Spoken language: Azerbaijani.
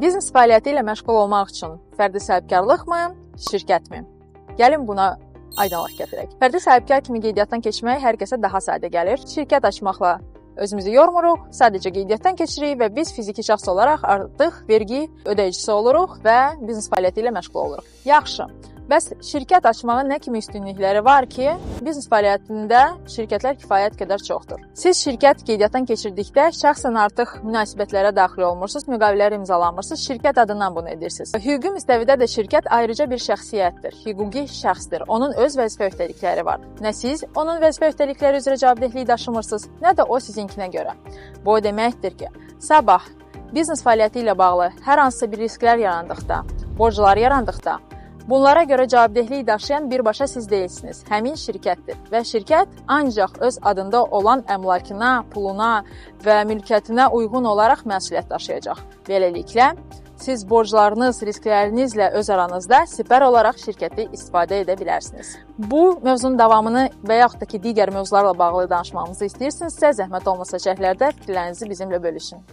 Biznes fəaliyyəti ilə məşğul olmaq üçün fərdi sahibkarlıqmı, şirkətmi? Gəlin buna aydınlıq gətirək. Fərdi sahibkar kimi qeydiyyatdan keçmək hər kəsə daha sadə gəlir. Şirkət açmaqla özümüzü yormuruq, sadəcə qeydiyyatdan keçirik və biz fiziki şəxs olaraq artıq vergi ödəyicisi oluruq və biznes fəaliyyəti ilə məşğul oluruq. Yaxşı. Bəs şirkət açmağın nə kimi üstünlükləri var ki, biznes fəaliyyətində şirkətlər kifayət qədər çoxdur. Siz şirkət qeydiyyatdan keçirdikdə şəxsən artıq münasibətlərə daxil olmursunuz, müqavilələr imzalamırsınız, şirkət adından bunu edirsiniz. Hüquqi müstəvidə də şirkət ayrıca bir şəxsiyyətdir, hüquqi şəxsdir. Onun öz vəzifə öhdəlikləri var. Nə siz onun vəzifə öhdəlikləri üzrə cavabdehlik daşımırsınız, nə də o sizinkinə görə. Bu o deməkdir ki, sabah biznes fəaliyyəti ilə bağlı hər hansısa bir risklər yarandıqda, borclar yarandıqda bunlara görə cavabdehlik daşıyan birbaşa siz deyilsiniz, həmin şirkətdir və şirkət ancaq öz adında olan əmlakına, puluna və mülkiyyətinə uyğun olaraq məsuliyyət daşıyacaq. Beləliklə, siz borclarınız, risklərinizlə öz aranızda sipər olaraq şirkəti istifadə edə bilərsiniz. Bu mövzunun davamını və yaxud da ki, digər mövzularla bağlı danışmamızı istəyirsinizsə, zəhmət olmasa şərhlərdə fikirlərinizi bizimlə bölüşün.